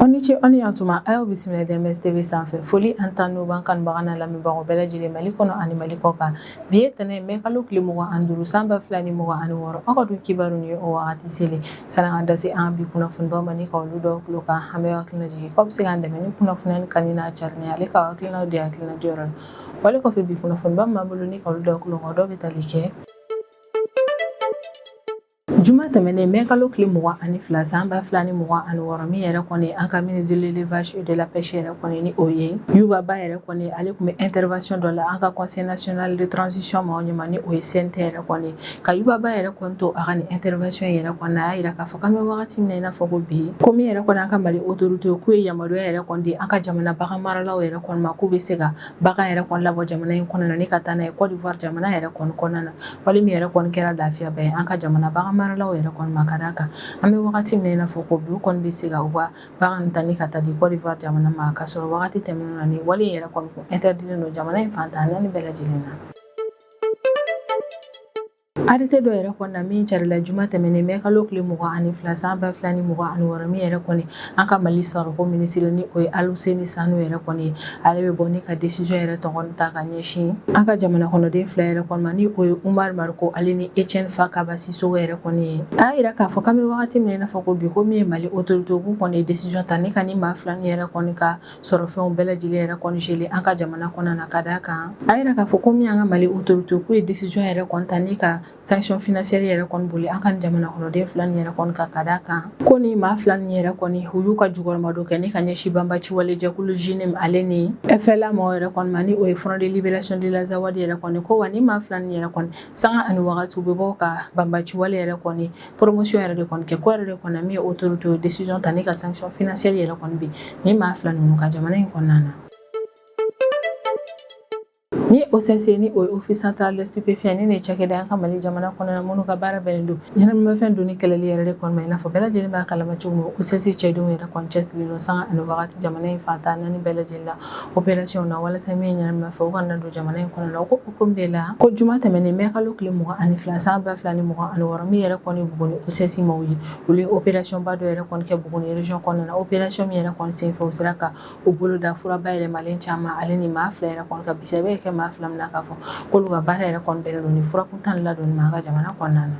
Aw ni ce, aw ni yantuma. A y'aw bisimila DMS TV sanfɛ. Foli ani tanu b'an kanubaga n'a lamɛnbagaw bɛɛ lajɛlen, Mali kɔnɔ ani Mali kɔ kan. Bi ye tɛnɛ, mɛ kalo tile 25, san 2026. Aw ka dun kibaru ni o wagati selen. Sani an da se an bi kunnafonibaw ma ni ka olu dɔw tulo kan, an bɛ hakilina jigin k'aw bɛ se k'an dɛmɛ ni kunnafoniya kanu n'a carinni ale ka hakilinaw di hakilina diyɔrɔ la. Wale kɔfɛ, bi kunnafoniba min b'an bolo ni ka olu dɔw tulo kan, o dɔw bɛ tali kɛ: juma tɛmɛnen, mɛ kalo tile 22, san 2026, min yɛrɛ kɔni an ka ministre de l'Élevage et de la Pêche yɛrɛ kɔni, ni o ye Yuba Ba yɛrɛ kɔni, ale tun bɛ intervention dɔ la an ka Conseil national de transition maaw ɲɛma, ni o ye CNT yɛrɛ kɔni. Ka Yuba Ba yɛrɛ kɔni to a ka nin intervention yɛrɛ kɔni na, a y'a yira k'a fɔ k'an bɛ wagati min na i n'a fɔ ko bi, ko min yɛrɛ kɔni an ka Mali autorité, k'u ye yamaruya yɛrɛ kɔni di an ka jamana bagan maralaw yɛrɛ kɔni ma, k'u bɛ se ka bagan yɛrɛ kɔni labɔ jamana in kɔnɔna na ni ka taa n'a ye Côte d'Ivoire jamana yɛrɛ kɔni kɔnɔna na. Wale min yɛrɛ kɔni kɛra lafiyaba ye an ka jamana bagan maralaw yɛrɛ kɔni ma, ka d'a kan an bɛ wagati min na i n'a fɔ ko bi, u kɔni bɛ se ka u ka bagan ta ni ka taa di Côte d'Ivoire jamana ma, ka sɔrɔ wagati tɛmɛnen na, ni wale yɛrɛ kɔni kun interdit don jamana in fan tan naani bɛɛ lajɛlen na. Arrêté dɔ yɛrɛ kɔni na min carila juma tɛmɛnen, mɛ kalo tile 22, san 2026, min yɛrɛ kɔni an ka Mali sɔrɔko minisiri, ni o ye Aluseni Sanu yɛrɛ kɔni ye, ale bɛ bɔ ni ka décision yɛrɛ tɔgɔ ta ka ɲɛsin an ka jamana kɔnɔden fila yɛrɛ kɔni ma, ni o ye Umar Mariko ale ni Etienne Fakaba Sisoko yɛrɛ kɔni ye. A y'a yira k'a fɔ k'an bɛ wagati min na i n'a fɔ ko bi, ko min ye Mali autorité, k'u kɔni ye décision ta ni ka ni maa fila ni yɛrɛ kɔni ka sɔrɔfɛnw bɛɛ lajɛlen yɛrɛ kɔni gelé an ka jamana kɔnɔna na. Ka d'a kan a yira k'a fɔ ko min y'an ka Mali autorité, k'u ye décision yɛrɛ kɔni ta ni ka sanction financière yɛrɛ kɔni boli an ka jamana kɔnɔden fila ni yɛrɛ kɔni kan, ka d'a kan ko ni maa fila ni yɛrɛ kɔni, u y'u ka jukɔrɔmadon kɛ ni ka ɲɛsin banbaci wale jɛkulu JNIM ale ni FLA maaw yɛrɛ kɔni ma, ni o ye Front de Libération de l'Azawad yɛrɛ kɔni. Ko wa ni maa fila ni yɛrɛ kɔni, sanga ani wagati, u bɛ bɔ ka banbaci wale yɛrɛ kɔni promotion yɛrɛ de kɔni kɛ. Ko yɛrɛ de kɔni, min ye autorité ye, décision ta ni ka sanction financière yɛrɛ kɔni bi ni maa fila ninnu ka jamana in kɔnɔna na. Ni OCS, ni o ye Office central de stupéfiant, ni ne cakɛda an ka Mali jamana kɔnɔna minnu ka baara bɛnnen don ɲɛnaminimafɛn donni kɛlɛli yɛrɛ de kɔni ma, i n'a fɔ bɛɛ lajɛlen b'a kalama cogo min, OCS cɛdenw yɛrɛ kɔni cɛsirilen don sanga ani wagati jamana in fan tan naani bɛɛ lajɛlen la opération na, walasa min ye ɲɛnaminimafɛn, u kana don jamana in kɔnɔna na. O ko hukumu de la, ko juma tɛmɛnen, mɛ kalo tile 22, san 2026, min yɛrɛ kɔni Buguni OCS maaw ye, olu ye opération ba dɔ yɛrɛ kɔni kɛ Buguni région kɔnɔna na. Opération min yɛrɛ kɔni senfɛ, u sera ka u bolo da fura bayɛlɛmalen caman ale ni maa fila yɛrɛ kɔni ka bisɛ bɛ kɛ maa fila min na, k'a fɔ k'olu ka baara yɛrɛ kɔni bɛnnen don ni fura kuntan ladonni ma an ka jamana kɔnɔna na.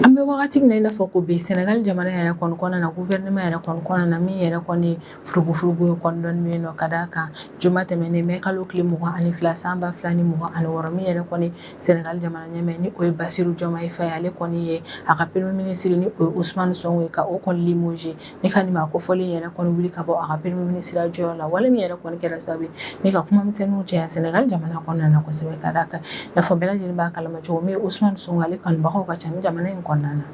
An bɛ wagati min na i n'a fɔ ko bi, Senegal jamana yɛrɛ kɔni kɔnɔna na, gouvernement yɛrɛ kɔni kɔnɔna na, min yɛrɛ kɔni ye furugufurugu ye kɔni dɔɔni bɛ yen nɔ, ka d'a kan juma tɛmɛnen, mɛ kalo tile 22, san 2026, min yɛrɛ kɔni Senegal jamana ɲɛmɛ, ni o ye Basiru Diomaye Faye, ale kɔni ye a ka premier ministre, ni o ye Ousmane Sonko ye, ka o kɔni limogé ni ka nin maa kofɔlen yɛrɛ kɔni wuli ka bɔ a ka premier ministre jɔyɔrɔ la. Wale min yɛrɛ kɔni kɛra sababu ye ni ka kuma misɛnninw caya Senegal jamana kɔnɔna na kosɛbɛ, ka d'a kan i n'a fɔ bɛɛ lajɛlen b'a kalama cogo min, Ousmane Sonko, ale kanubagaw ka ca ni jamana in kɔnɔna na.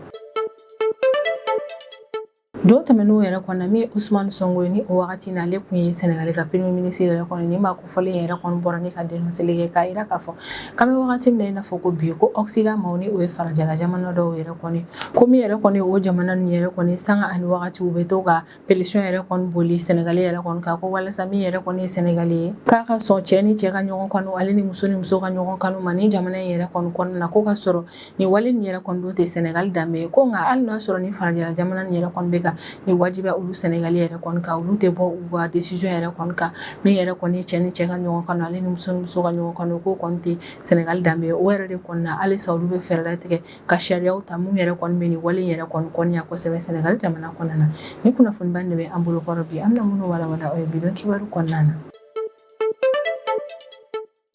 Don tɛmɛnenw yɛrɛ kɔnɔ, min ye Ousmane Sonko ye, ni o wagati na ale tun ye Senegal ka premier ministre yɛrɛ kɔni, ni maa kofɔlen yɛrɛ kɔni bɔra ni ka dénonceli kɛ, k'a yira k'a fɔ k'an bɛ wagati min na i n'a fɔ ko bi, ko Occident maaw, ni o ye farajɛla jamana dɔw yɛrɛ kɔni, ko min yɛrɛ kɔni o jamana ninnu yɛrɛ kɔni, sanga ani wagati, u bɛ to ka pression yɛrɛ kɔni boli Senegal yɛrɛ kɔni kan, ko walasa min yɛrɛ kɔni ye Senegal ye, k'a ka sɔn cɛ ni cɛ ka ɲɔgɔn kanu ale ni muso ni muso ka ɲɔgɔn kanu ma ni jamana in yɛrɛ kɔni kɔnɔna na, ko ka sɔrɔ ni wale nin yɛrɛ kɔni dun tɛ Senegal danbe ye. Ko nka hali n'a sɔrɔ ni farajɛla jamana nin yɛrɛ kɔni bɛ ka ni wajibiya olu Senegal yɛrɛ kɔni kan, olu tɛ bɔ u ka décision yɛrɛ kɔni kan. Min yɛrɛ kɔni cɛ ni cɛ ka ɲɔgɔn kanu ale ni muso ni muso ka ɲɔgɔn kanu, k'o kɔni tɛ Senegal danbe ye. O yɛrɛ de kɔni na, halisa olu bɛ fɛɛrɛ latigɛ ka sariyaw ta mun yɛrɛ kɔni bɛ nin wale yɛrɛ kɔni kɔniya kosɛbɛ Senegal jamana kɔnɔna na. Ni kunnafoniba de bɛ an bolo kɔrɔ bi, an bɛna minnu walawala o ye bi don kibaru kɔnɔna na.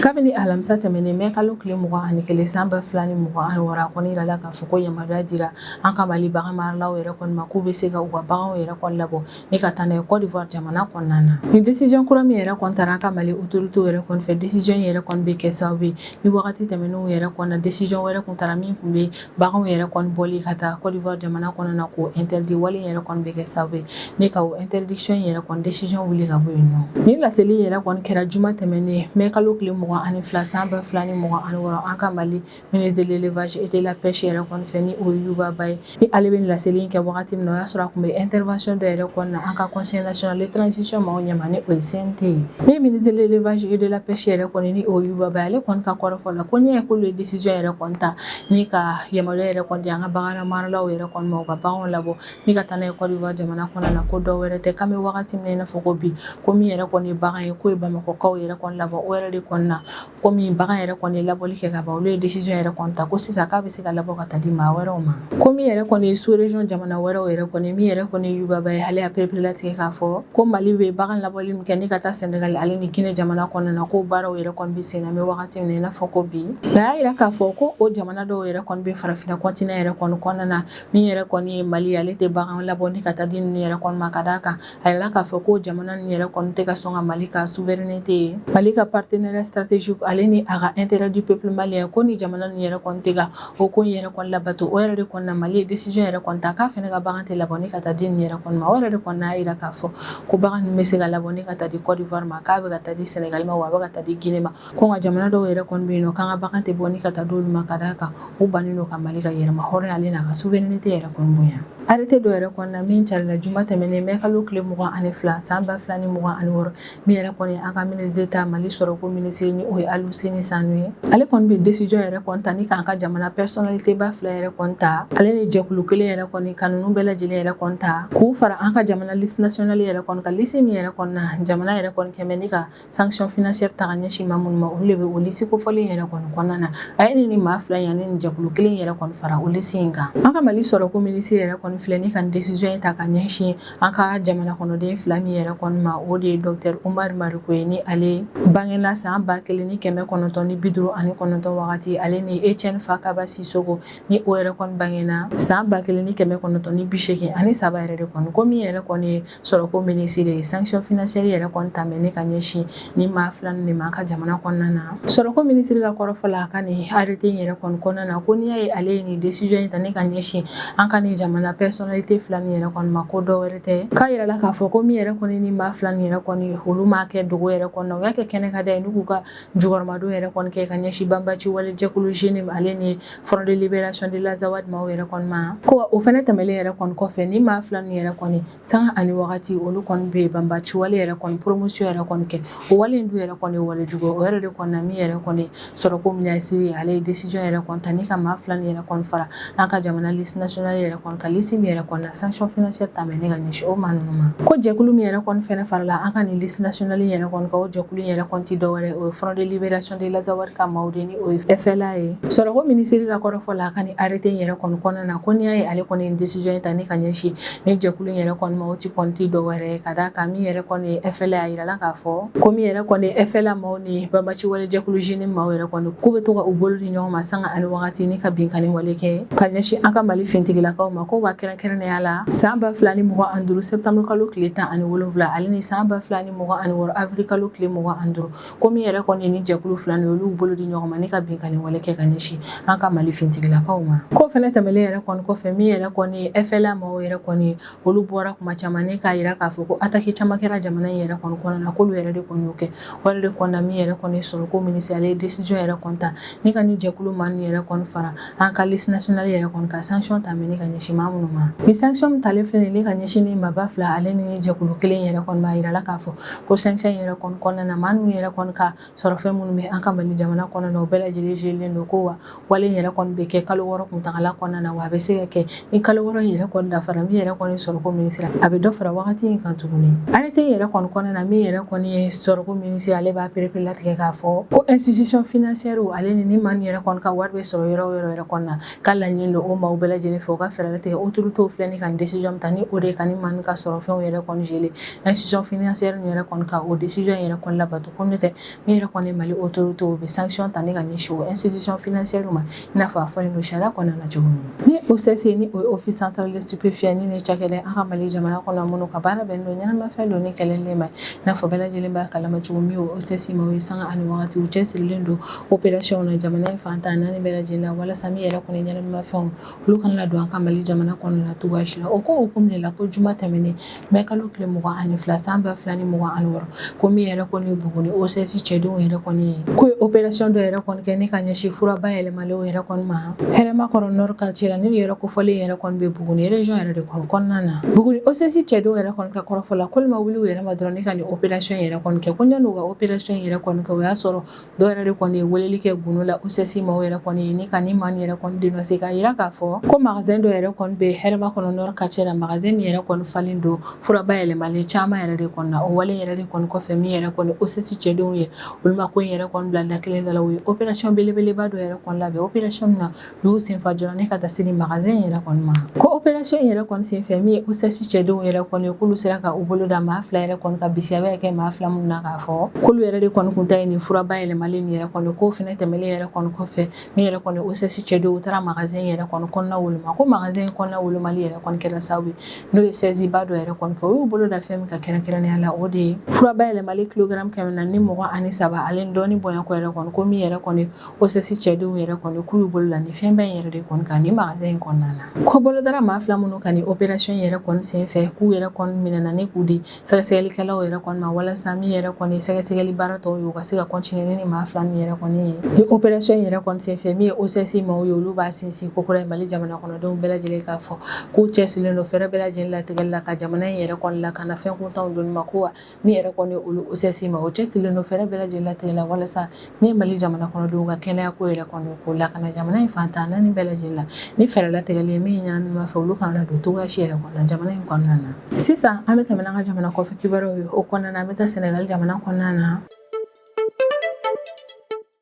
Kabini alamisa tɛmɛnen, mɛ kalo tile 21, san 2026, a kɔni yirala k'a fɔ ko yamaruya dira an ka Mali bagan maralaw yɛrɛ kɔni ma, k'u bɛ se ka u ka baganw yɛrɛ kɔni labɔ ni ka taa n'a ye Côte d'Ivoire jamana kɔnɔna na. Ni décision kura min yɛrɛ kɔni tara an ka Mali autorité yɛrɛ kɔni fɛ, décision yɛrɛ kɔni bɛ kɛ sababu ye ni wagati tɛmɛnenw yɛrɛ kɔni na, décision wɛrɛ kun tara min kun bɛ baganw yɛrɛ kɔni bɔli ka taa Côte d'Ivoire jamana kɔnɔna na k'o interdit. Wale yɛrɛ kɔni bɛ kɛ sababu ye ni ka o interdiction yɛrɛ kɔni décision wuli ka bɔ yen nɔ. Ni laseli yɛrɛ kɔni kɛra juma tɛmɛnen, mɛ kalo tile 22 san 2026, an ka Mali ministre de l'élevage et de la pêche yɛrɛ kɔni fɛ, ni o ye Yuba Ba ye. Ni ale bɛ laseli in kɛ wagati min na, o y'a sɔrɔ a tun bɛ intervention dɔ yɛrɛ kɔnɔna an ka Conseil national de transition maaw ɲɛma, ni o ye CNT ye. Min ministre de l'élevage et de la pêche yɛrɛ kɔni, ni o ye Yuba Ba ye, ale kɔni ka kɔrɔfɔ la, ko n'i ye k'olu ye décision yɛrɛ kɔni ta ni ka yamaruya yɛrɛ kɔni di an ka bagan maralaw yɛrɛ kɔni ma, u ka baganw labɔ ni ka taa n'a ye Côte d'Ivoire jamana kɔnɔna na, ko dɔw wɛrɛ tɛ, k'an bɛ wagati min na i n'a fɔ ko bi, ko min yɛrɛ kɔni ye bagan ye, k'o ye Bamakɔkaw yɛrɛ kɔni labɔ. O yɛrɛ de kɔni na, komi bagan yɛrɛ kɔni labɔli kɛ ka ban, olu ye décision yɛrɛ kɔni ta ko sisan k'a bɛ se ka labɔ ka taa di maa wɛrɛw ma. Ko min yɛrɛ kɔni ye sous région jamana wɛrɛw yɛrɛ kɔni, min yɛrɛ kɔni ye Yuba Ba ye, ale y'a pereperelatigɛ k'a fɔ ko Mali bɛ bagan labɔli min kɛ ni ka taa Sénégal ale ni Guinée jamana kɔnɔna na, ko baaraw yɛrɛ kɔni bɛ sen na, bɛ wagati min na i n'a fɔ ko bi. Nka a y'a yira k'a fɔ ko o jamana dɔw yɛrɛ kɔni bɛ farafinna continent yɛrɛ kɔni kɔnɔna na, min yɛrɛ kɔni ye Mali, ale tɛ bagan labɔ ni ka taa di ninnu yɛrɛ kɔni ma, ka d'a kan a yirala k'a fɔ ko jamana ninnu yɛrɛ kɔni tɛ ka sɔn ka Mali ka souveraineté ye, Mali ka partenariat stratégique ale ni a ka intérêt du peuple malien, ko ni jamana ninnu yɛrɛ kɔni tɛ ka o ko in yɛrɛ kɔni labato. O yɛrɛ de kɔni na, Mali ye décision yɛrɛ kɔni ta k'a fana ka bagan tɛ labɔ ni ka taa di ninnu yɛrɛ kɔni ma. O yɛrɛ de kɔni y'a yira k'a fɔ ko bagan ninnu bɛ se ka labɔ ni ka taa di Côte d'Ivoire ma, k'a bɛ ka taa di Sénégal ma, wa a bɛ ka taa di Guinée ma. Ko nka jamana dɔw yɛrɛ kɔni bɛ yen nɔ, k'an ka bagan tɛ bɔ ni ka taa d'olu ma, ka d'a kan u bannen don ka Mali ka yɛrɛma hɔrɔnya ale n'a ka souveraineté yɛrɛ kɔni bonya. Arrêté dɔ yɛrɛ kɔni na min carila juma tɛmɛnen, mɛ kalo tile 22 san 2026, min yɛrɛ kɔni an ka ministre d'État, Mali sɔrɔko minisiri, ni o ye Aluseni Sanu ye, ale kɔni bɛ décision yɛrɛ kɔni ta ni k'an ka jamana personnalité ba fila yɛrɛ kɔni ta, ale ni jɛkulu kelen yɛrɛ kɔni, ka ninnu bɛɛ lajɛlen yɛrɛ kɔni ta k'u fara an ka jamana liste nationale yɛrɛ kɔni kan, liste min yɛrɛ kɔni na jamana yɛrɛ kɔni kɛmɛ ni ka sanction financière ta ka ɲɛsin maa minnu ma, olu de bɛ o liste kofɔlen yɛrɛ kɔni kɔnɔna na. A ye nin maa fila in ani nin jɛkulu kelen yɛrɛ kɔni fara o liste in kan. An ka Mali sɔrɔko minisiri yɛrɛ kɔni filɛ ni ka nin décision in ta ka ɲɛsin an ka jamana kɔnɔden fila min yɛrɛ kɔni ma, o de ye docteur Umaru Mariko ye, ni ale bangena san 1959 wagati, ale ni Etienne Fakaba Sisoko, ni o yɛrɛ kɔni bangena san 1983 yɛrɛ de kɔni. Ko min yɛrɛ kɔni ye sɔrɔko minisiri ye, sanction financière yɛrɛ kɔni ta ne ka ɲɛsin ni maa fila ninnu de ma an ka jamana kɔnɔna na. Sɔrɔko minisiri ka kɔrɔfɔ la a ka nin arrêté in yɛrɛ kɔni kɔnɔna na, ko n'i y'a ye ale ye nin décision in ta ne ka ɲɛsin an ka nin jamana personnalité fila nin yɛrɛ kɔni ma, ko dɔ wɛrɛ tɛ, k'a yirala k'a fɔ ko min yɛrɛ kɔni ni maa fila nin yɛrɛ kɔni, olu m'a kɛ dogo yɛrɛ kɔnɔna, u y'a kɛ kɛnɛ ka da ye n'u k'u ka jukɔrɔmadon yɛrɛ kɔni kɛ ka ɲɛsin banbaci wale jɛkulu JNIM ale ni Front de libération de l'Azawad maaw yɛrɛ kɔni ma. Ko o fɛnɛ tɛmɛlen yɛrɛ kɔni kɔfɛ, ni maa fila nin yɛrɛ kɔni, sanga ani wagati, olu kɔni bɛ banbaci wale yɛrɛ kɔni promotion yɛrɛ kɔni kɛ. O wale in dun yɛrɛ kɔni ye wale jugu. O yɛrɛ de kɔni na, min yɛrɛ kɔni sɔrɔko minisiri, ale ye décision yɛrɛ kɔni ta ni ka maa fila nin yɛrɛ kɔni fara an ka jamana liste nationale yɛrɛ kɔni ka liste min yɛrɛ kɔni na sanction financière ta mɛ ne ka ɲɛsin o maa ninnu ma. Ko jɛkulu min yɛrɛ kɔni fɛnɛ farala an ka nin liste nationale yɛrɛ kɔni kan, o jɛkulu yɛrɛ kɔni ti dɔwɛrɛ, o ye Front de libération de l'Azawad ka maaw de, ni o ye FLA ye. Sɔrɔko minisiri ka kɔrɔfɔ la a ka nin arrêté in yɛrɛ kɔni kɔnɔna na, ko n'i y'a ye ale kɔni ye décision in ta ni ka ɲɛsin ni jɛkulu in yɛrɛ kɔni ma, o ti kɔni ti dɔwɛrɛ ye, ka d'a kan min yɛrɛ kɔni ye FLA, a yirala k'a fɔ ko min yɛrɛ kɔni ye FLA maaw ni banbaci wale jɛkulu JNIM maaw yɛrɛ kɔni, k'u bɛ to ka u bolo di ɲɔgɔn ma sanga ani wagati ni ka binkanni wale kɛ ka ɲɛsin an ka Mali fintigilakaw ma. Ko wa kɛrɛnkɛrɛnnenya la, san 2025 septembre kalo tile 17 ale ni san 2026 avril kalo tile 25, ko min yɛrɛ kɔni ni jɛkulu fila ni olu bolo di ɲɔgɔn ma ni ka binkanni wale kɛ ka ɲɛsin an ka Mali fintigilakaw ma. Ko fɛnɛ tɛmɛlen yɛrɛ kɔni kɔfɛ, min yɛrɛ kɔni ye FLA maaw yɛrɛ kɔni, olu bɔra kuma caman ni k'a yira k'a fɔ ko attaque caman kɛra jamana in yɛrɛ kɔni kɔnɔna na, k'olu yɛrɛ de kɔni y'o kɛ. O yɛrɛ de kɔni na, min yɛrɛ kɔni ye sɔrɔko minisiri, ale ye décision yɛrɛ kɔni ta ni ka ni jɛkulu maa ninnu yɛrɛ kɔni fara an ka liste nationale yɛrɛ kɔni ka sanction ta ni ka ɲɛsin maa minnu ma. Ni sanction min talen filɛ nin ye ka ɲɛsin ni maaba fila ale ni jɛkulu kelen yɛrɛ kɔni b'a yirala k'a fɔ ko sanction yɛrɛ kɔni kɔnɔna na, maa ninnu yɛrɛ kɔni ka sɔrɔfɛn minnu bɛ an ka Mali jamana kɔnɔna na, o bɛɛ lajɛlen gelelen don. Ko wa wale in yɛrɛ kɔni bɛ kɛ kalo 6 kuntagala kɔnɔna na, wa a bɛ se ka kɛ ni kalo 6 in yɛrɛ kɔni dafara, min yɛrɛ kɔni sɔrɔko minisiri, a bɛ dɔ fara wagati in kan tuguni. Arrêté in yɛrɛ kɔni kɔnɔna na, min yɛrɛ kɔni ye sɔrɔko minisiri, ale b'a pereperelatigɛ k'a fɔ ko institution financière ale ni maa min yɛrɛ kɔni ka wari bɛ sɔrɔ yɔrɔ o yɔrɔ yɛrɛ kɔni na, k'a laɲini don o maaw bɛɛ lajɛlen fɛ, u ka fɛɛrɛ latigɛ. Autorité filɛ ni ka décision ta, ni o de ye ka ni maa min ka sɔrɔfɛnw yɛrɛ kɔni geler, institution financière yɛrɛ kɔni ka o décision yɛrɛ kɔni labato. Ko n'o tɛ, min yɛrɛ kɔni Mali autorité, u bɛ sanction ta ni ka ɲɛsin o institution financière ma, i n'a fɔ a fɔlen don sariya kɔnɔna na cogo min. Ni OCS, ni o ye Office central de stupéfiant, ni cakɛda an ka Mali jamana kɔnɔ minnu ka baara bɛnnen don ɲɛnamafɛn don ni kɛlɛlen ma, i n'a fɔ bɛɛ lajɛlen b'a kalama cogo min, o OCS ma o ye sanga ani wagati u cɛsirilen don opération na jamana in fan 14 bɛɛ lajɛlen na, walasa min yɛrɛ kɔni ɲɛnamafɛnw, olu kana ladon an ka Mali jamana kɔnɔna na cogoya si la. O ko hukumu de la, ko juma tɛmɛnen, mɛ kalo tile 22 san 2026, ko min yɛrɛ kɔni Buguni OCS cɛdenw yɛrɛ kɔni ye, k'u ye opération dɔ yɛrɛ kɔni kɛ ni ka ɲɛsin fura bayɛlɛmalenw yɛrɛ kɔni ma Hɛrɛmakɔrɔ Nord quartier la. Ni yɛrɛ kofɔlen yɛrɛ kɔni bɛ Buguni région yɛrɛ de kɔni kɔnɔna na. Buguni OCS cɛdenw yɛrɛ kɔni ka kɔrɔfɔ la, k'olu ma wuli u yɛrɛ ma dɔrɔn ni ka nin opération yɛrɛ kɔni kɛ, ko yan'u ka opération yɛrɛ kɔni kɛ, o y'a sɔrɔ dɔw yɛrɛ de kɔni ye weleli kɛ gundo la OCS maaw yɛrɛ kɔni ye, ni ka ni maa yɛrɛ kɔni dénoncer k'a yira k'a fɔ ko magasin dɔ yɛrɛ kɔni bɛ Hɛrɛmakɔnɔ Nord quartier la, magasin min yɛrɛ kɔni falen don fura bayɛlɛmalen caman yɛrɛ de kɔni na. O wale yɛrɛ de kɔni kɔfɛ, min yɛrɛ kɔni OCS cɛdenw ye, olu ma ko in yɛrɛ kɔni bila da kelen da la, u ye opération belebeleba dɔ yɛrɛ kɔni labɛn, opération min na u y'u senfa joona ni ka taa se ni magasin yɛrɛ kɔni ma. Ko opération yɛrɛ kɔni senfɛ, min ye OCS cɛdenw yɛrɛ kɔni ye, k'olu sera ka u bolo da maa fila yɛrɛ kɔni ka bisiya bɛ kɛ maa fila minnu na, k'a fɔ k'olu yɛrɛ de kɔni kun ta ye nin fura bayɛlɛmalen nin yɛrɛ kɔni. K'o fɛnɛ tɛmɛlen yɛrɛ kɔni kɔfɛ, min yɛrɛ kɔni OCS cɛdenw taara magasin yɛrɛ kɔni kɔnɔna woloma. Ko magasin kɔnɔna wolomali yɛrɛ kɔni kɛra sababu ye n'o ye saisie ba dɔ yɛrɛ kɔni kɛ. U y'u bolo da fɛn min ka kɛrɛnkɛrɛnnenya la, o de ye fura bayɛlɛmalen kilogramme 423 ale ni dɔɔni bɔɲɔgɔnko yɛrɛ kɔni. Ko min yɛrɛ kɔni OCS cɛdenw yɛrɛ kɔni, k'u y'u bolo la ni fɛn bɛɛ yɛrɛ de kɔni kan ni magasin in kɔnɔna na. Ko bolodara maa fila minnu kan ni opération yɛrɛ kɔni senfɛ, k'u yɛrɛ kɔni minɛna ni k'u di sɛgɛsɛgɛlikɛlaw yɛrɛ kɔni ma, walasa min yɛrɛ kɔni sɛgɛsɛgɛli baara tɔw ye, u ka se ka continuer ni maa fila ninnu yɛrɛ kɔni ye. Ni opération yɛrɛ kɔni senfɛ, min ye OCS maaw ye, olu b'a sinsin kokura ye Mali jamana kɔnɔdenw bɛɛ lajɛlen k'a fɔ k'u cɛsirilen don fɛɛrɛ bɛɛ lajɛlen latigɛli la ka jamana in yɛrɛ kɔni lakana fɛn kuntanw donni ma. Ko wa min yɛrɛ kɔni olu OCS ma, o cɛsirilen don fɛɛrɛ bɛɛ lajɛlen latigɛli la walasa min ye Mali jamana kɔnɔdenw ka kɛnɛya ko yɛrɛ kɔni k'o lakana jamana in fantan naani bɛɛ lajɛlen la, ni fɛɛrɛ latigɛli ye min ye ɲɛnaminimafɛn, olu kana don cogoya si yɛrɛ kɔnɔ jamana in kɔnɔna na. Sisan an bɛ tɛmɛ n'an ka jamana kɔfɛ kibaruyaw ye. O kɔnɔna na, an bɛ taa Sɛnɛgali jamana kɔnɔna na.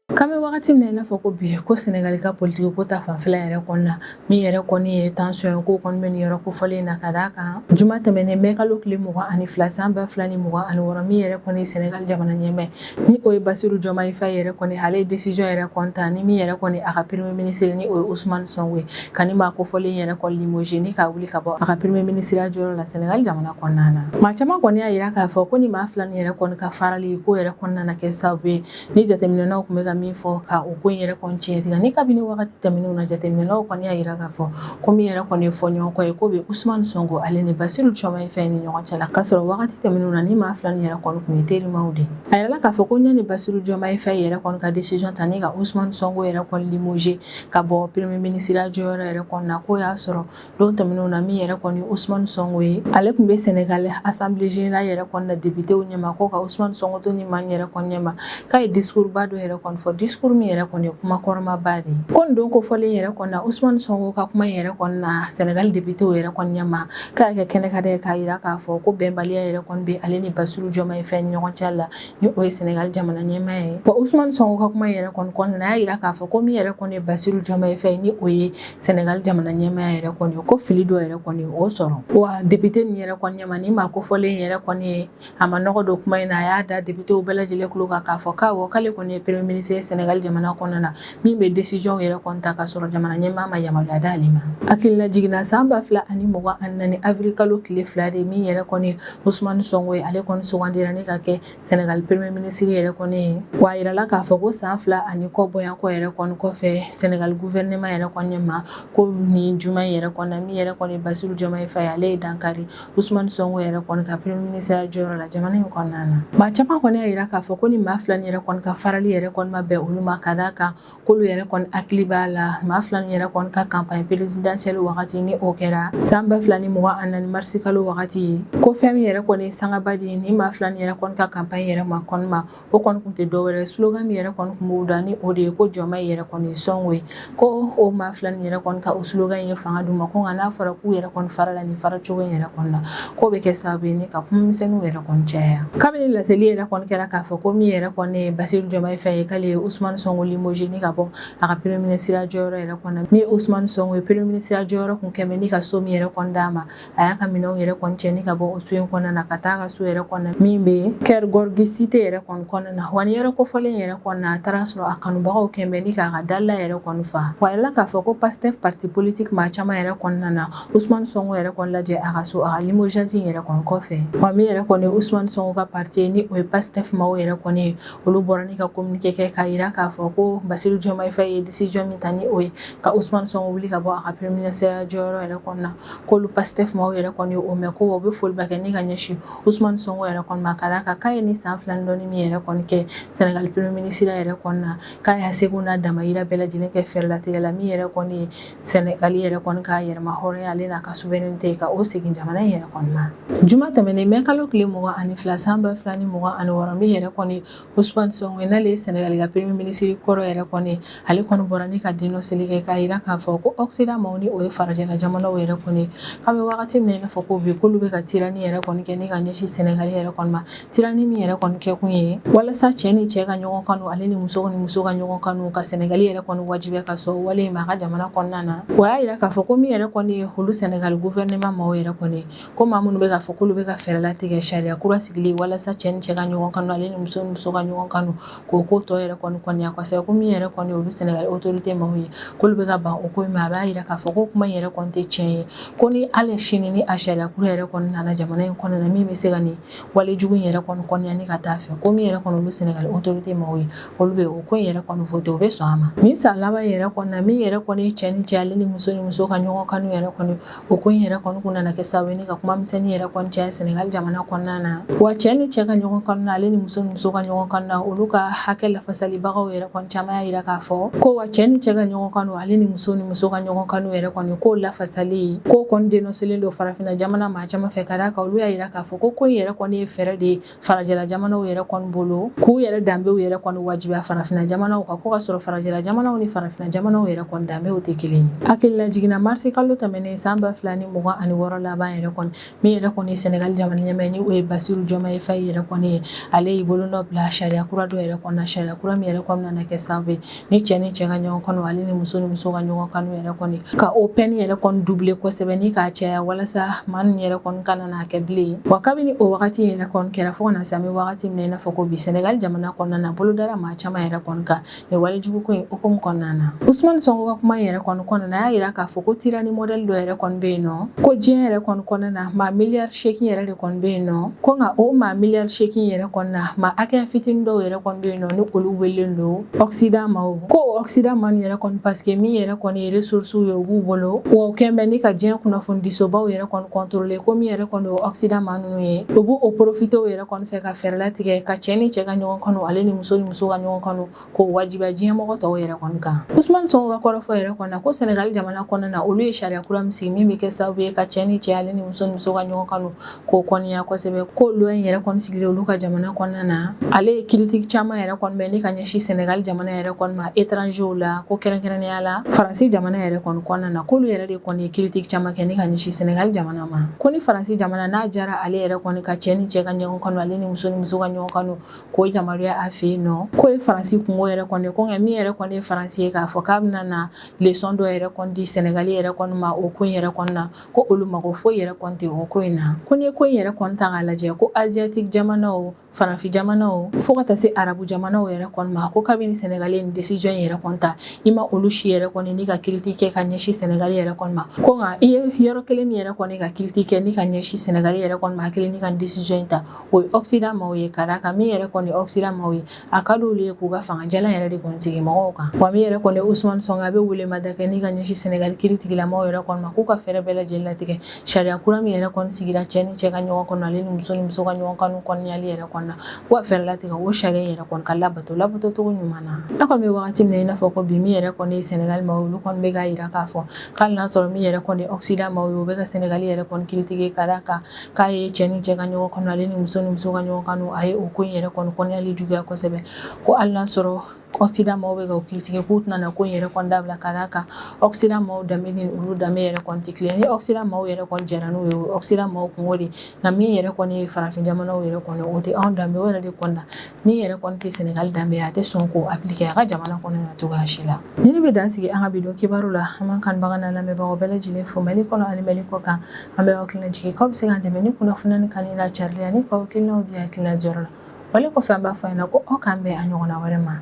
K'an bɛ wagati min na i n'a fɔ ko bi, ko Sɛnɛgali ka politiki ko ta fanfɛla yɛrɛ kɔni na, min yɛrɛ kɔni ye tension ye, ko kɔni bɛ nin yɔrɔ kofɔlen na, ka d'a kan juma tɛmɛnen mɛ kalo tile 22 san 2026, min yɛrɛ kɔni ye Sɛnɛgali jamana ɲɛmaa, ni o ye Basiru Diomaye Faye yɛrɛ kɔni, ale ye décision yɛrɛ kɔni ta ni min yɛrɛ kɔni a ka premier ministre, ni o ye Ousmane Sonko ye, ka ni maa kofɔlen yɛrɛ kɔni limoger ni k'a wuli ka bɔ a ka premier ministre jɔyɔrɔ la Sɛnɛgali jamana kɔnɔna na. Maa caman kɔni y'a yira k'a fɔ ko ni maa fila nin yɛrɛ kɔni ka farali ko yɛrɛ kɔni nana kɛ sababu ye ni jateminɛnaw tun bɛ ka min fɔ ka o ko in yɛrɛ kɔni tiɲɛ tigɛ. Ni kabini wagati tɛmɛnenw na, jateminɛnaw kɔni y'a yira k'a fɔ ko min yɛrɛ kɔni ye fɔ ɲɔgɔn kɔ ye, ko bɛ Ousmane Sonko ale ni Basiru Diomaye Faye ni ɲɔgɔn cɛ la, k'a sɔrɔ wagati tɛmɛnenw na, ni maa fila nin yɛrɛ kɔni tun ye terimaw de ye. A yirala k'a fɔ ko yanni Basiru Diomaye Faye yɛrɛ kɔni ka décision ta ni ka Ousmane Sonko yɛrɛ kɔni limoger ka bɔ premier ministre jɔyɔrɔ yɛrɛ kɔni na, k'o y'a sɔrɔ don tɛmɛnenw na, min yɛrɛ kɔni Ousmane Sonko ye, ale tun bɛ Sénégal assemblée générale yɛrɛ kɔni na députéw ɲɛma, ko ka Ousmane Sonko to ni maa yɛrɛ kɔni ɲɛma, k'a ye discours ba dɔ yɛrɛ kɔni fɔ, discours min yɛrɛ kɔni ye kuma kɔrɔmaba de ye. Ko nin don kofɔlen yɛrɛ kɔni na, Ousmane Sonko ka kuma yɛrɛ kɔni na Sénégal députéw yɛrɛ kɔni ɲɛma, k'a kɛ kɛnɛ ka dɛ k'a yira k'a fɔ ko bɛnbaliya yɛrɛ kɔni bɛ ale ni Basiru Diomaye Faye ni ɲɔgɔn cɛ la, ni o ye Sénégal jamana ɲɛmaa ye. Wa Ousmane Sonko ka kuma yɛrɛ kɔni kɔnɔna na, a y'a yira k'a fɔ ko min yɛrɛ kɔni ye Basiru Diomaye Faye, ni o ye Sénégal jamana ɲɛmaa yɛrɛ kɔni, ko fili dɔ yɛrɛ kɔni o sɔrɔ. Wa député nin yɛrɛ kɔni ɲɛma, ni maa kofɔlen yɛrɛ kɔni ye, a ma nɔgɔ don kuma in na, a y'a da députéw bɛɛ lajɛlen tulo kan k'a fɔ k'awɔ, k'ale kɔni ye premier ministre ye Sénégal jamana kɔnɔna na, min bɛ décision yɛrɛ kɔni ta k'a sɔrɔ jamana ɲɛmaa ma yamaruya d'ale ma. Hakilina jiginna san 2024 avril kalo tile 2 de, min yɛrɛ kɔni Ousmane Sonko ye, ale kɔni sugandira ni ka kɛ Sénégal premier ministre yɛrɛ kɔni ye. Wa a yirala k'a fɔ ko san 2 ani kɔ bɔɲɔgɔnko yɛrɛ kɔni kɔfɛ, Sénégal gouvernement yɛrɛ kɔni ɲɛma, ko nin juma yɛrɛ kɔni na, min yɛrɛ kɔni Basiru Diomaye Faye, ale ye dankari Ousmane Sonko yɛrɛ kɔni ka premier ministre jɔyɔrɔ la jamana in kɔnɔna na. Maa caman kɔni y'a yira k'a fɔ ko ni maa fila nin yɛrɛ kɔni ka farali yɛrɛ kɔni ma bɛn olu ma, ka d'a kan k'olu yɛrɛ kɔni hakili b'a la maa fila nin yɛrɛ kɔni ka campagne présidentielle wagati, ni o kɛra san 2024 marisi kalo wagati ye, ko fɛn min yɛrɛ kɔni ye sangaba de ye ni maa fila nin yɛrɛ kɔni ka campagne yɛrɛ ma kɔni ma, o kɔni tun tɛ dɔwɛrɛ, slogan min yɛrɛ kɔni tun b'u da, ni o de ye ko Diomaye yɛrɛ kɔni ye Sonko ye. Ko o maa fila nin yɛrɛ kɔni ka o slogan ye fanga d'u ma, ko nka n'a fɔra k'u yɛrɛ kɔni fara la nin fara cogo in yɛrɛ kɔni na, k'o bɛ kɛ sababu ye ni ka kuma misɛnninw yɛrɛ kɔni caya. Kabini laseli yɛrɛ kɔni kɛra k'a fɔ ko min yɛrɛ kɔni ye Basiru Diomaye Faye ye, k'ale ye Ousmane Sonko limoger ni ka bɔ a ka premier ministre jɔyɔrɔ yɛrɛ kɔni na, min ye Ousmane Sonko ye, premier ministre jɔyɔrɔ kun kɛmɛ ni ka so min yɛrɛ kɔni d'a ma, a y'a ka minɛnw yɛrɛ kɔni cɛ ni ka bɔ o so in kɔnɔna na ka taa a ka so yɛrɛ kɔnɔna min bɛ Keur Gorgui cité yɛrɛ kɔni kɔnɔna na. Wa nin yɔrɔ kofɔlen yɛrɛ kɔnɔna na, a taara sɔrɔ a kanubagaw kɛmɛ ni k'a ka dala yɛrɛ kɔni fa. Wa a yirala k'a fɔ ko Pastef parti politique maa caman yɛrɛ kɔnɔna na Ousmane Sonko yɛrɛ kɔni lajɛ a ka so, a ka limogeage yɛrɛ kɔni kɔfɛ. Wa min yɛrɛ kɔni Ousmane Sonko ka parti ye, ni o ye Pastef maaw yɛrɛ kɔni ye, olu bɔra ni ka communiqué kɛ k'a yira k'a fɔ ko Basiru Diomaye Faye ye décision min ta ni o ye ka Ousmane Sonko wuli ka bɔ a ka premier ministre jɔyɔrɔ yɛrɛ kɔnɔna na, k'olu Pastef maaw yɛrɛ kɔni o mɛn, ko u bɛ foliba kɛ ni ka ɲɛsin Ousmane Sonko yɛrɛ kɔni ma, ka d'a kan k'a ye ni san 2 ni dɔɔni min yɛrɛ kɔni kɛ Sénégal premier ministre yɛrɛ kɔni na, k'a y'a seko n'a damayira bɛɛ lajɛlen kɛ fɛɛrɛlatigɛ la min yɛrɛ kɔni ye Sénégal yɛrɛ kɔni ka yɛrɛma hɔrɔnya ale n'a ka souveraineté ka o segin jamana in yɛrɛ kɔni ma. Juma tɛmɛnen mai kalo tile 22 san 2026, min yɛrɛ kɔni Ousmane Sonko, n'ale ye Sénégal ka premier ministre kɔrɔ yɛrɛ kɔni, ale kɔni bɔra ni ka dénonceli kɛ k'a yira k'a fɔ ko Occident maaw ni o ye farajɛla jamanaw yɛrɛ kɔni, k'an bɛ wagati min na i n'a fɔ ko bi, k'olu bɛ ka tyrannie yɛrɛ kɔni kɛ ni ka ɲɛsin Sénégal yɛrɛ kɔni ma. Tyrannie min yɛrɛ kɔni kɛ kun ye walasa cɛ ni cɛ ka ɲɔgɔn kanu, ale ni muso ni muso ka ɲɔgɔn kanu, ka Sénégal yɛrɛ kɔni wajibiya ka sɔn wale in ma a ka jamana kɔnɔna na. O y'a yira k'a fɔ ko min yɛrɛ kɔni ye olu Sénégal gouvernement maaw yɛrɛ kɔni, ko maa minnu bɛ k'a fɔ k'olu bɛ ka fɛɛrɛ latigɛ sariya kura sigili walasa cɛ ni cɛ ka ɲɔgɔn kanu, ale ni muso ni muso ka ɲɔgɔn kanu, k'o ko tɔ yɛrɛ kɔni kɔniya kosɛbɛ, ko min yɛrɛ kɔni olu Sénégal autorité maaw ye, k'olu bɛ ka ban o ko in ma. A b'a yira k'a fɔ ko kuma in yɛrɛ kɔni tɛ tiɲɛ ye, ko ni hali sini ni a sariya kura yɛrɛ kɔni nana jamana in kɔnɔna na min bɛ se ka nin wale jugu in yɛrɛ kɔni kɔniya ni ka taa fɛ, ko min yɛrɛ kɔni olu Sénégal autorité maaw ye, olu bɛ o ko in yɛrɛ kɔni voté, u bɛ sɔn a ma. Nin san laban yɛrɛ kɔni na, min yɛrɛ kɔni cɛ ni cɛ, ale ni muso ni muso ka ɲɔgɔn kanu yɛrɛ kɔni, o ko in yɛrɛ kɔni kun nana kɛ sababu ye ni ka kuma misɛnnin yɛrɛ kɔni caya Sénégal jamana kɔnɔna na. Wa cɛ ni cɛ ka ɲɔgɔn kanu na, ale ni muso ni muso ka ɲɔgɔn kanu na, olu ka hakɛ lafasalibagaw yɛrɛ kɔni caman y'a yira k'a fɔ ko wa cɛ ni cɛ ka ɲɔgɔn kanu, ale ni muso ni muso ka ɲɔgɔn kanu yɛrɛ kɔni, k'o lafasali k'o kɔni dénoncelen don farafinna jamana maa caman fɛ, ka d'a kan olu y'a yira k'a fɔ ko in yɛrɛ kɔni ye fɛɛrɛ de ye farajɛla jamanaw yɛrɛ kɔni bolo k'u yɛrɛ danbew yɛrɛ kɔni wajibiya farafinna jamanaw kan, ko ka sɔrɔ farajɛla jamanaw ni farafinna jamanaw yɛrɛ kɔni danbew tɛ kelen ye. Hakilila jiginna marisi kalo tɛmɛnen san 2026 laban yɛrɛ kɔni, min yɛrɛ kɔni ye Sénégal jamana ɲɛmaa ni o ye Basiru Diomaye Faye yɛrɛ kɔni ye, ale y'i bolonɔ bila sariya kura dɔ yɛrɛ kɔnɔ, sariya kura min yɛrɛ kɔni nana kɛ sababu ye ni cɛ ni cɛ ka ɲɔgɔn kanu, ale ni muso ni muso ka ɲɔgɔn kanu yɛrɛ kɔni, ka o peine yɛrɛ kɔni doubler kosɛbɛ ni k'a caya walasa maa ninnu yɛrɛ kɔni kana n'a kɛ bilen. Wa kabini o wagati yɛrɛ kɔni kɛra fo ka na se an bɛ wagati min na i n'a fɔ ko bi, Sénégal jamana kɔnɔna na, bolodara maa caman yɛrɛ kɔni kan nin walejugu ko in hukumu kɔnɔna na. Ousmane Sonko ka kuma yɛrɛ kɔni kɔnɔna na, a y'a yira k'a fɔ ko tyrannie modèle dɔ yɛrɛ kɔni bɛ yen nɔ, ko diɲɛ yɛrɛ kɔni kɔnɔna na maa miliyari 8 yɛrɛ de kɔni bɛ yen nɔ, ko nka o maa miliyari 8 yɛrɛ kɔni na, maa hakɛya fitinin dɔw yɛrɛ kɔni bɛ yen nɔ ni olu welelen don Occident maaw, ko Occident maa yɛrɛ kɔni, parce que min yɛrɛ kɔni ye ressources ye u b'u bolo, wa o kɛn bɛ ni ka diɲɛ kunnafonidisobaw yɛrɛ kɔni contrôler, ko min yɛrɛ kɔni o Occident maa ninnu ye, u b'o o profiter o yɛrɛ kɔni fɛ ka fɛɛrɛ latigɛ ka cɛ ni cɛ ka ɲɔgɔn kanu, ale ni muso ni muso ka ɲɔgɔn kanu, k'o wajibiya diɲɛ mɔgɔ tɔw yɛrɛ kɔni kan. Ousmane Sonko ka kɔrɔfɔ yɛrɛ kɔni na, ko Sénégal jamana kɔnɔna na, olu ye sariya kura min sigi min bɛ kɛ sababu ye ka cɛ ni cɛ, ale ni muso ni muso ka ɲɔgɔn kanu, k'o kɔniya kosɛbɛ, ko loi in yɛrɛ kɔni sigilen olu ka jamana kɔnɔna na, ale ye critique caman yɛrɛ kɔni mɛn ni ka ɲɛsin Sénégal jamana yɛrɛ kɔni ma étranger la, ko kɛrɛnkɛrɛnnenya la Faransi jamana yɛrɛ kɔni kɔnɔna na, k'olu yɛrɛ de kɔni ye critique caman kɛ ni ka ɲɛsin Sénégal jamana ma, ko ni Faransi jamana n'a jara ale yɛrɛ kɔni ka cɛ ni cɛ ka ɲɔgɔn kanu, ale ni muso ni muso ka ɲɔgɔn kanu, k'o yamaruya a fɛ yen nɔ, k'o ye Faransi kungo yɛrɛ kɔni, ko nka min yɛrɛ kɔni ye Faransi ye k'a fɔ k'a bɛna na leçon dɔ yɛrɛ kɔni di Sénégal yɛrɛ kɔni ma o ko in yɛrɛ kɔni na, ko olu mago foyi yɛrɛ kɔni tɛ o ko in na. Ko n'i ye ko in yɛrɛ kɔni ta k'a lajɛ, ko asiatique jamanaw, farafin jamanaw, fo ka taa se arabu jamanaw yɛrɛ kɔni ma, ko kabini Sénégal ye nin décision in yɛrɛ kɔni ta, i ma olu si yɛrɛ kɔni ni ka critique kɛ ka ɲɛsin Sénégal yɛrɛ kɔni ma, ko nka i ye yɔrɔ kelen min yɛrɛ kɔni ka critique kɛ ni ka ɲɛsin Sénégal yɛrɛ kɔni ma, a kelen ni ka décision in ta, o ye Occident maaw ye, ka d'a kan min yɛrɛ kɔni Occident maaw ye, a ka d'olu ye k'u ka fanga jalan yɛrɛ de kɔni sigi mɔgɔw kan. Wa min yɛrɛ kɔni Ousmane Sonko, a bɛ welemada kɛ ni ka ɲɛsin Sénégal kiiritigilamaw yɛrɛ kɔni ma, k'u ka fɛɛrɛ bɛɛ lajɛlen latigɛ sariya kura min yɛrɛ kɔni sigira cɛ ni cɛ ka ɲɔgɔn kanu, ale ni muso ni muso ka ɲɔgɔn kanu kɔniyali yɛrɛ kɔni na, k'u ka fɛɛrɛ latigɛ o sariya in yɛrɛ kɔni ka labato labato cogo ɲuman na. A kɔni bɛ wagati min na i n'a fɔ ko bi, min yɛrɛ kɔni ye Sénégal maaw, olu kɔni bɛ k'a yira k'a fɔ k'hali n'a sɔrɔ min yɛrɛ kɔni Occident maaw ye, u bɛ ka Sénégal yɛrɛ kɔni critiquer ka d'a kan k'a ye cɛ ni cɛ ka ɲɔgɔn kanu, ale ni muso ni muso ka ɲɔgɔn kanu, a ye o ko in yɛrɛ kɔni kɔniyali juguya kosɛbɛ, ko hali n'a sɔrɔ Occident maaw bɛ ka o critiquer, k'u tɛna na ko in yɛrɛ kɔni dabila, ka d'a kan Occident maaw danbe ni olu danbe yɛrɛ kɔni tɛ kelen. Ni Occident maaw yɛrɛ kɔni jɛra n'o ye, o ye Occident maaw kungo de, nka min yɛrɛ kɔni ye farafin jamanaw yɛrɛ kɔni, o tɛ anw danbe o yɛrɛ de kɔni na. Min yɛrɛ kɔni tɛ Sénégal danbe ye, a tɛ sɔn k'o appliquer a ka jamana kɔnɔ na cogoya si la. Ni ne bɛ dan sigi an ka bi don kibaru la, an b'an kanubaga n'an lamɛnbagaw bɛɛ lajɛlen fo Mali kɔnɔ ani Mali kɔ kan. An bɛ aw hakilina jigin k'aw bɛ se k'an dɛmɛ ni kunnafoniya ni kanu n'a carili ani k'aw hakilinaw di hakilina jɔyɔrɔ la. Wale kɔfɛ, an b'a fɔ a ɲɛna ko aw k'an bɛn a ɲɔgɔnna wɛrɛ ma.